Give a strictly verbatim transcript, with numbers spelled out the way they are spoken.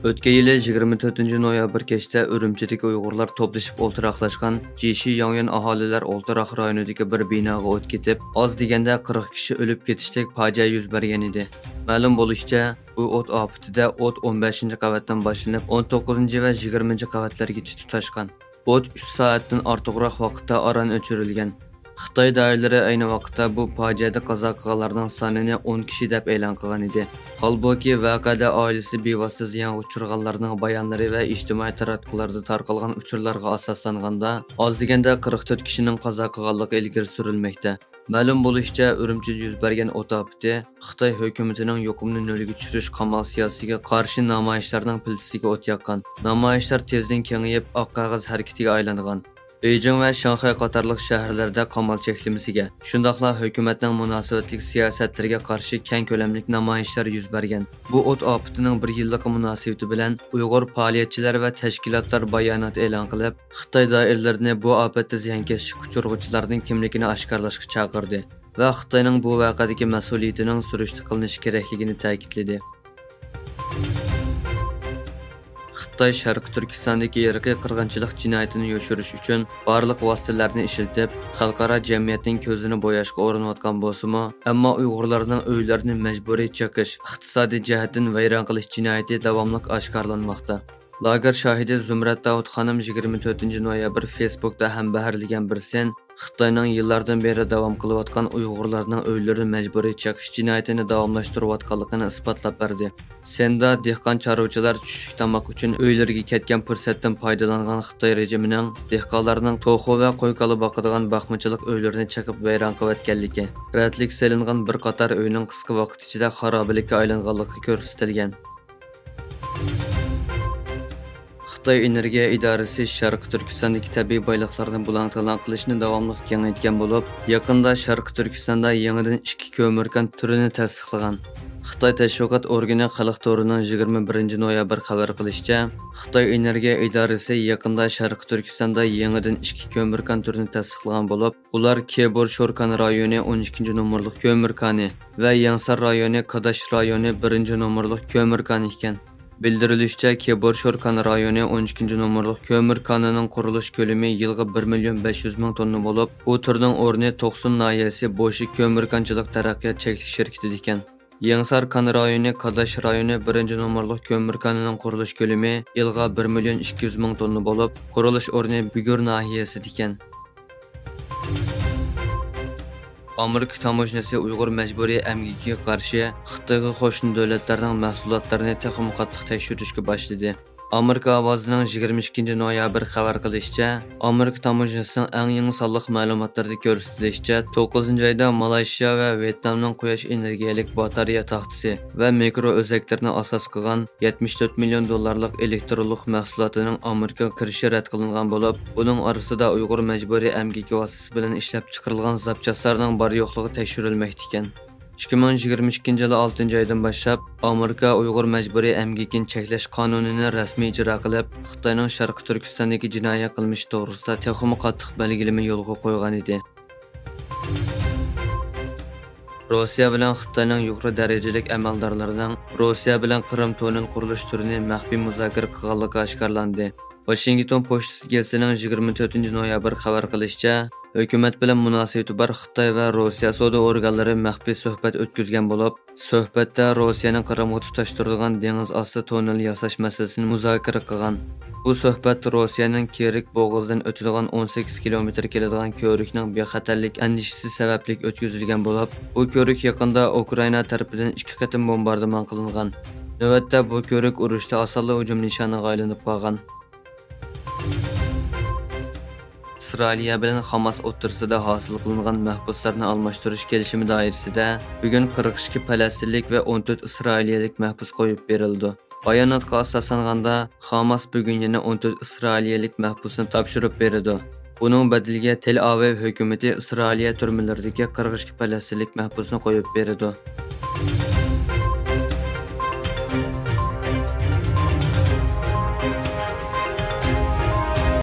ئۆتكەن يىلى يىگىرمە تۆتىنچى نويابىر كەچتە ئۈرۈمچىدىكى ئۇيغۇرلار توپلىشىپ ئولتۇراقلاشقان جىشى ياڭيۈەن ئاھالىلەر ئولتۇراق رايونىدىكى بىر بىناغا ئوت كېتىپ، ئاز دېگەندە قىرىق كىشى ئۆلۈپ كېتىشلىك پاجىئە يۈز بەرگەن ئىدى. مەلۇم بولۇشىچە، بۇ ئوت ئاپىتىدە ئوت ئون بەشىنچى قەۋەتتىن باشلىنىپ، ئون توققۇزىنچى ۋە يىگىرمىنچى قەۋەتلەرگىچە تۇتاشقان. ئوت ئۈچ سائەتتىن ئارتۇقراق ۋاقىتتا ئاران ئۆچۈرۈلگەن. خىتاي دائىرىلىرى ئەينى ۋاقىتتا بۇ پاجىئەدە قازا قىلغانلارنىڭ سانىنى ئون كىشى دەپ ئېلان قىلغان ئىدى. ھالبۇكى، ۋەقەدە ئائىلىسى بىۋاسىتە زىيانغا ئۇچرىغانلارنىڭ بايانلىرى ۋە ئىجتىمائىي تاراتقۇلاردا تارقالغان ئۇچۇرلارغا ئاساسلانغاندا، ئاز دېگەندە قىرىق تۆت كىشىنىڭ قازا قىلغانلىقى ئىلگىرى سۈرۈلمەكتە. مەلۇم بولۇشىچە، ئۈرۈمچىدە يۈز بەرگەن ئوت ئاپىتى خىتاي ھۆكۈمىتىنىڭ يۇقۇمنى نۆلگە چۈشۈرۈش قامال سىياسىتىگە قارشى نامايىشلارنىڭ پىلتىسىگە ئوت ياققان. نامايىشلار تېزدىن كېڭىيىپ، ئاق قەغەز ھەرىكىتىگە ئايلانغان. بېيجىڭ ۋە شاڭخەي قاتارلىق شەھەرلەردە قامال چەكلىمىسىگە، شۇنداقلا ھۆكۈمەتنىڭ مۇناسىۋەتلىك سىياسەتلىرىگە قارشى كەڭ كۆلەملىك نامايىشلار يۈز بەرگەن. بۇ ئوت ئاپىتىنىڭ بىر يىللىقى مۇناسىۋىتى بىلەن ئۇيغۇر پائالىيەتچىلەر ۋە تەشكىلاتلار بايانات ئېلان قىلىپ، خىتاي دائىرىلىرىنى بۇ ئاپەتتە زىيانكەشلىك ئۇچرىغۇچىلارنىڭ كىملىكىنى ئاشكارىلاشقا چاقىردى ۋە خىتاينىڭ بۇ ۋەقەدىكى مەسئۇلىيىتىنىڭ سۈرۈشتە قىلىنىشى كېرەكلىكىنى تەكىتلىدى. خىتاي شەرقىي تۈركىستاندىكى ئىرقىي قىرغىنچىلىق جىنايىتىنى يوشۇرۇش ئۈچۈن بارلىق ۋاسىتىلەرنى ئىشلىتىپ، خەلقئارا جەمئىيەتنىڭ كۆزىنى بوياشقا ئۇرۇنۇۋاتقان بولسىمۇ، ئەمما ئۇيغۇرلارنىڭ ئۆيلىرىنى مەجبۇرىي چېقىش، ئىقتىسادىي جەھەتتىن ۋەيران قىلىش جىنايىتى داۋاملىق ئاشكارىلانماقتا. لاگېر شاھىدى زۇمرەت داۋۇت خانىم يىگىرمە تۆتىنچى نويابىر فېيسبۇكتا ھەمبەھىرلىگەن بىر سىن خىتاينىڭ يىللاردىن بېرى داۋام قىلىۋاتقان ئۇيغۇرلارنىڭ ئۆيلىرىنى مەجبۇرىي چېقىش جىنايىتىنى داۋاملاشتۇرۇۋاتقانلىقىنى ئىسپاتلاپ بەردى. سىندا دېھقان چارۋىچىلار چۈشلۈك تاماق ئۈچۈن ئۆيلىرىگە كەتكەن پۇرسەتتىن پايدىلانغان خىتاي رېجىمىنىڭ دېھقانلارنىڭ توخۇ ۋە قوي-كالا باقىدىغان باقمىچىلىق ئۆيلىرىنى چېقىپ ۋەيران قىلىۋەتكەنلىكى، رەتلىك سېلىنغان بىر قاتار ئۆينىڭ قىسقا ۋاقىت ئىچىدە خارابىلىككە ئايلانغانلىقى كۆرسىتىلگەن. خىتاي ئېنېرگىيە ئىدارىسى شەرقىي تۈركىستاندىكى تەبىئىي بايلىقلارنى بۇلاڭ-تالاڭ قىلىشنى داۋاملىق كېڭەيتكەن بولۇپ، يېقىندا شەرقىي تۈركىستاندا يېڭىدىن ئىككى كۆمۈر كان تۈرىنى تەستىقلىغان. خىتاي تەشۋىقات ئورگىنى خەلق تورىنىڭ يىگىرمە بىرىنچى نويابىر خەۋەر قىلىشىچە، خىتاي ئېنېرگىيە ئىدارىسى يېقىندا شەرقىي تۈركىستاندا يېڭىدىن ئىككى كۆمۈر كان تۈرىنى تەستىقلىغان بولۇپ، ئۇلار كېبورشور كان رايونى ئون ئىككىنچى نومۇرلۇق كۆمۈر كانى ۋە يېڭىسار رايونى كاداش رايونى بىرىنچى نومۇرلۇق كۆمۈر كانى ئىكەن. بىلدۈرۈلۈشىچە، كېبورشور كان رايونى ئون ئىككىنچى نومۇرلۇق كۆمۈر كانىنىڭ قۇرۇلۇش كۆلىمى يىلغا بىر مىليون بەش يۈز مىڭ توننا بولۇپ، ئۇ تۈرنىڭ ئورنى توقسۇن ناھىيەسى بوشى كۆمۈر كانچىلىق تەرەققىيات چەكلىك شىركىتىدىكەن. يېڭىسار كان رايونى كاداش رايونى بىرىنچى نومۇرلۇق كۆمۈر كانىنىڭ قۇرۇلۇش كۆلىمى يىلغا بىر مىليون ئىككى يۈز مىڭ توننا بولۇپ، قۇرۇلۇش ئورنى بۈگۈر ناھىيەسىدىكەن. ئامېرىكا تاموژنىسى ئۇيغۇر مەجبۇرىي ئەمگىكىگە قارشى خىتايغا قوشنا دۆلەتلەرنىڭ مەھسۇلاتلىرىنى تېخىمۇ قاتتىق تەكشۈرۈشكە باشلىدى. ئامېرىكا ئاۋازىنىڭ يىگىرمە ئىككىنچى نويابىر خەۋەر قىلىشىچە، ئامېرىكا تاموژنىسىنىڭ ئەڭ يېڭى سانلىق مەلۇماتلىرىدا كۆرسىتىلىشىچە، توققۇزىنچى ئايدا مالايشىيا ۋە ۋيېتنامنىڭ قۇياش ئېنېرگىيەلىك باتارېيە تاختىسى ۋە مىكرو ئۆزەكلىرىنى ئاساس قىلغان يەتمىش تۆت مىليون دوللارلىق ئېلېكترونلۇق مەھسۇلاتىنىڭ ئامېرىكىغا كىرىشى رەت قىلىنغان بولۇپ، بۇنىڭ ئارىسىدا ئۇيغۇر مەجبۇرىي ئەمگىكى ۋاسىتىسى بىلەن ئىشلەپچىقىرىلغان زاپچاسلارنىڭ بار-يوقلۇقى تەكشۈرۈلمەكتىكەن. ئىككى مىڭ يىگىرمە ئىككىنچى يىلى ئالتىنچى ئايدىن باشلاپ، ئامېرىكا ئۇيغۇر مەجبۇرىي ئەمگىكىنى چەكلەش قانۇنىنى رەسمىي ئىجرا قىلىپ، خىتاينىڭ شەرقىي تۈركىستاندىكى جىنايى قىلمىشى توغرىسىدا تېخىمۇ قاتتىق بەلگىلىمە يولغا قويغانىدى. روسىيە بىلەن خىتاينىڭ يۇقىرى دەرىجىلىك ئەمەلدارلىرىنىڭ روسىيە بىلەن قىرىم توننېل قۇرۇلۇش تۈرىنى مەخپىي مۇزاكىرە قىلغانلىقى ئاشكارىلاندى. ۋاشىنگتون پوچتىسى گېزىتىنىڭ يىگىرمە تۆتىنچى نويابىر خەۋەر قىلىشىچە، ھۆكۈمەت بىلەن مۇناسىۋىتى بار خىتاي ۋە روسىيە سودا ئورگانلىرى مەخپىي سۆھبەت ئۆتكۈزگەن بولۇپ، سۆھبەتتە روسىيەنىڭ قىرىمغا تۇتاشتۇرىدىغان دېڭىز ئاستى توننېلى ياساش مەسىلىسىنى مۇزاكىرە قىلغان. بۇ سۆھبەت روسىيەنىڭ كىرىك بوغۇزىدىن ئۆتىدىغان ئون سەككىز كىلومېتىر كېلىدىغان كۆۋرۈكنىڭ بىخەتەرلىك ئەندىشىسى سەۋەبلىك ئۆتكۈزۈلگەن بولۇپ، بۇ كۆۋرۈك يېقىندا ئۇكرائىنا تەرىپىدىن ئىككى قېتىم بومباردىمان قىلىنغان. نۆۋەتتە بۇ كۆۋرۈك ئۇرۇشتا ئاسانلا ھۇجۇم نىشانىغا ئايلىنىپ قالغان. ئىسرائىلىيە بىلەن خاماس ئوتتۇرىسىدا ھاسىل قىلىنغان مەھبۇسلارنى ئالماشتۇرۇش كېلىشىمى دائىرىسىدە بۈگۈن قىرىق ئىككى پەلەستىنلىك ۋە ئون تۆت ئىسرائىلىيەلىك مەھبۇس قويۇپ بېرىلىدۇ. باياناتقا ئاساسلانغاندا، خاماس بۈگۈن يەنە ئون تۆت ئىسرائىلىيەلىك مەھبۇسنى تاپشۇرۇپ بېرىدۇ. بۇنىڭ بەدىلىگە تېل ئاۋىۋ ھۆكۈمىتى ئىسرائىلىيە تۈرمىلىرىدىكى قىرىق ئىككى پەلەستىنلىك مەھبۇسنى قويۇپ بېرىدۇ.